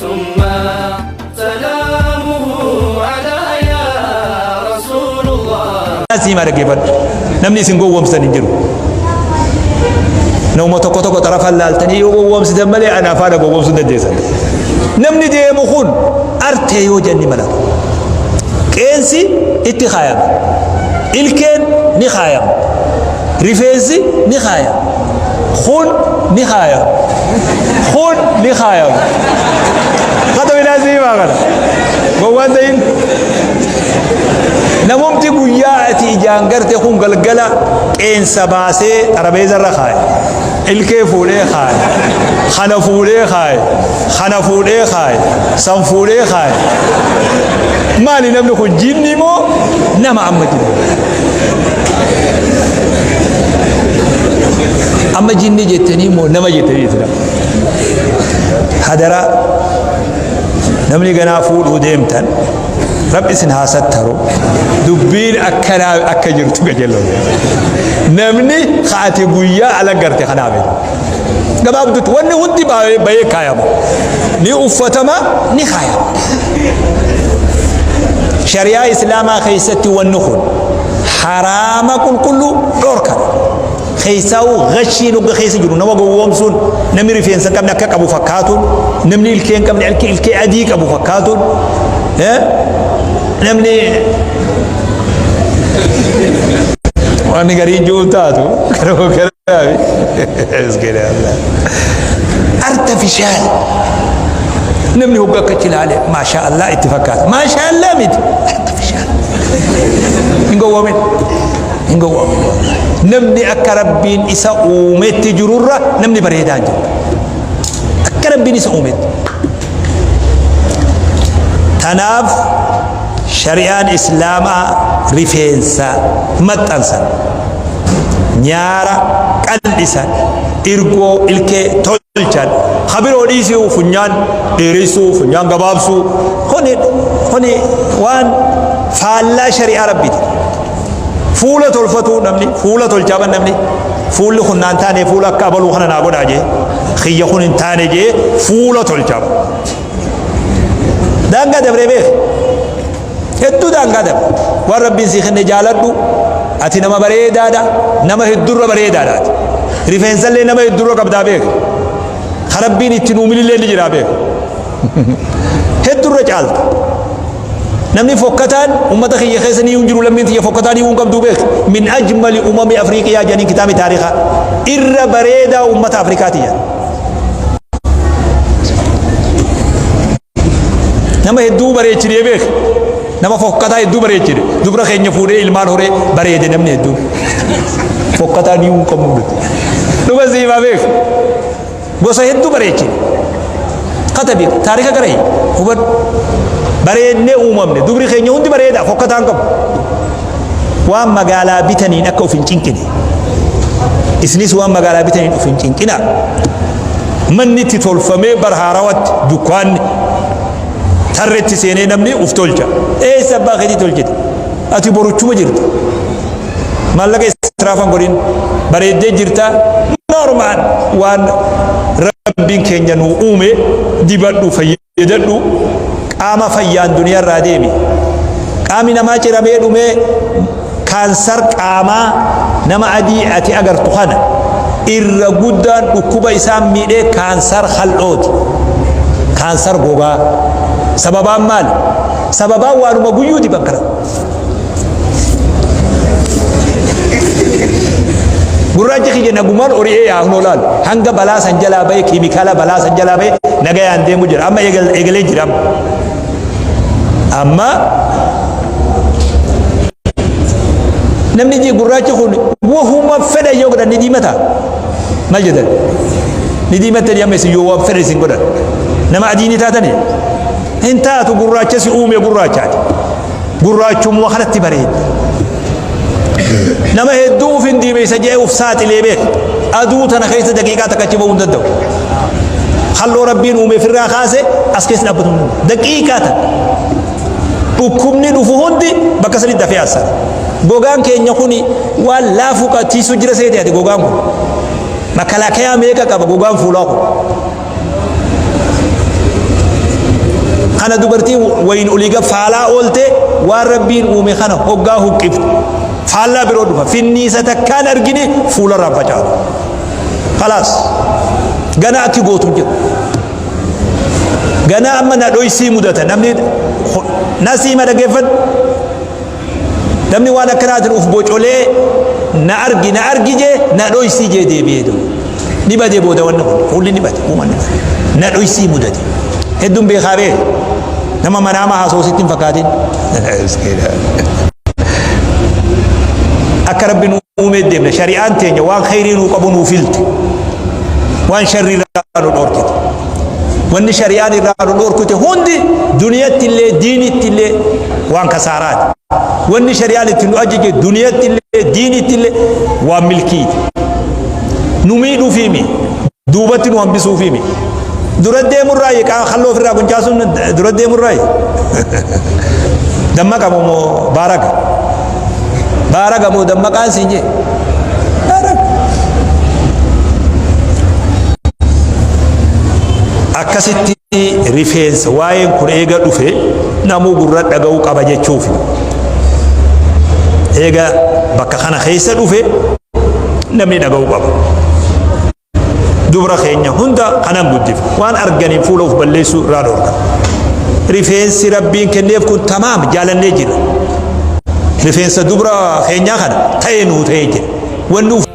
ثم سلامه على يا رسول الله. Siima dhaggeeffadhu. Namni isin gowwoomsan hin jiru. Nama tokko tokko xarafa laaltanii yoo gowwoomsitan malee ana afaana gowwoomsuu dandeessan. Namni deemu kun artee yoo jenni malata. Qeensi itti kaayama. Ilkeen ni kaayama. Rifeensi ni kaayama. Kun ni kaayama. Kun ni kaayama. Kata minaa siimaa kana. Gowwaan ta'in. Namumti guyyaa ati ijaan garte kun galgala qeensa baasee xarabeeza irra kaaye. Ilkee fuudhee kaaye. Kana fuudhee kaaye. Kana fuudhee kaaye. San fuudhee kaaye. Maali namni kun jinni moo nama amma jiru? Amma jinni jettanii moo nama jettanii itti nama? Hadaraa namni ganaa fuudhuu deemtan rabbi isin haa sattaru dubbiin akkanaa akka jirtu qajeeloo. Namni kaate guyyaa ala garte kanaa beeku. Gabaabdutti wanni hundi bahee kaayama. Ni uffatama ni kaayama. Shari'aa Islaamaa keessatti wanni kun haraama qulqulluu dhorkadha. Keessaa'uu gashiin hogga keessa jiru nama gowwoomsuun namni rifeensa hin qabne akka qabu fakkaatuun namni ilkee hin qabne ilkee adii qabu fakkaatuun namni wanni gariin jiru taatu garuu garaafi artificial namni hogga akka achi ilaale maashaa Allah itti fakkaata maashaa Allah miti artificial hin gowwoomin hin gowwoomin namni akka rabbiin isa uumetti jirurra namni bareedaa hin jiru akka rabbiin isa uumetti tanaaf shari'aan islaamaa rifeensa maxxansan nyaara qal'isan irgoo ilkee tolchan ka biroo dhiisuu funyaan dheeressuu funyaan gabaabsuu kuni kuni waan faallaa shari'aa rabbiiti fuula tolfatuu namni fuula tolchaa ban namni fuulli kun naan taane fuula akka abaluu kana naa godhaa jee kiyya kun hin taane jee fuula tolchaa ban daangaa dabree beek Hedduu daangaa dabre. Waan Rabbiin sii kenne jaaladhu. Ati nama bareedaadha. Nama heddurra bareedaadha ati. Rifeensallee nama heddurra qabdaa beeki. Ka Rabbiin itti nuuminillee ni jiraa beeki. Heddurra caalta. Namni fokkataan ummata kiyya keessa ni hin jiru lammiin tiyya fokkataan hiwuu hin qabduu beeki. Min ajmali umami Afriiqiyaa jedhaniin kitaabni taarikaa. Irra bareedaa ummata Afrikaati jedhan. Nama hedduu bareechinee beek. Nama fokkataa hedduu bareechine. Dubra keenya fuudhee ilmaan horee bareede namni hedduun. Fokkataa ni hin qabnu nuti. Dhuga siimaa beek. Gosa hedduu bareechine. Katabi taarika gara hubadhu. Bareednee uumamne. Dubri keenya hundi bareeda fokkataa hin qabu. Waan magaalaa bitaniin akka of hin cinqine. Isinis waan magaalaa bitaniin of hin cinqinaa. Manni itti tolfamee bar haarawatti dukkaanni tarretti seenee namni uf tolcha. Eessa abbaa keetii tolchite? Ati boruchuma jirta. Maallaqa israafan godhin bareeddee jirta. Normaal waan rabbiin keenya nu uume dibadhu fayyadu. Fayyadadhu qaama fayyaan duniyaa irraa deemi. Qaami namaa ciramee dhumee kaansar qaamaa nama adii ati agartu kana irra guddaan dhukkuba isaan miidhee kaansar hal'ooti. Kaansar gogaa. Sababaan maali? Sababaan waanuma guyyuu diban kana. Gurraachi kiyya nagumaan ori'ee yaa hunoo laal hanga balaa san jalaa bahe keemikaala balaa san jalaa bahe nagayaan deemu jira amma eegalee jira amma. Amma namni gurraachi kun wahuma fedha yoo godhan ni diimata maal jedhan ni diimattanii amma isin yoo waan fedha isin godhan nama adii ni taatanii hin taatu gurraacha si uume gurraachaati. Gurraachumuma kanatti bareedda. Nama hedduu uf hin diimeessa jedhee uf saaxilee beeka. Aduu tana keessa daqiiqaa takka achi bahuu hin danda'u. Halloo Rabbiin uume ofirraa kaase as keessa dhaabbatu hin danda'u. Daqiiqaa takka. Dhukkubni dhufu hundi bakka sanitti dafee assara. Gogaan keenya kuni waan laafuu tiisuu jira seete ati gogaan kun. Makalaakayaa meeqa qaba gogaan fuulaa kun. Kana dubartii wayin olii gad faalaa oolte, waan Rabbiin uume kana hoggaa huqqifte faallaa biroo dhufa. Finniisa takkaan argine fuularraan facaatu. Khalaas, ganaa akki gootu hin jiru. Ganaa amma na dhoysii mudata. Namni nasiima dhaggeeffadhu. Namni waan akkanaatiin uf bocolee na argi na argi jee na dhoysii jee deebi'ee du'e. Ni bade booda wanni kun, fuulli ni bade, uuman ni bade. Na dhoysii mudate. Hedduun beekaa beeka. Nama manaama haasa'u sitti hin fakkaatin. Akka Rabbi nu uumee deemna. Shari'aan teenya waan khayrii nuu qabu nuu filte. Waan sharrii irraa nu dhorkite. Wanni shari'aan irraa nu dhorkite hundi duniyatti illee diinitti illee waan kasaaraati. Wanni shari'aan itti nu ajaje duniyatti illee diinitti illee waan milkiiti. Nu miidhuufiimi, duubatti nu hambisuufiimi. Dura deemurraayi qalloo ofirraa quncaasuun dura deemurraayi. Dammaqa moo baaraga? Baaraga moo dammaqaan siin jee? Baaraga. Akkasitti rifeensa waa'een kun eega dhufe namuu gurra dhaga'uu qaba jechuufi. Eega bakka kana keessa dhufe namni dhaga'uu qaba. Dubra keenya hunda kanan guddifa. Waan arganiin fuula of balleessuu irraa dhorka. Rifeensi Rabbiin kenneef kun tamaam jaalannee jira. Rifeensa dubra keenyaa kana ta'ee nuu ta'ee jira. Wanni uf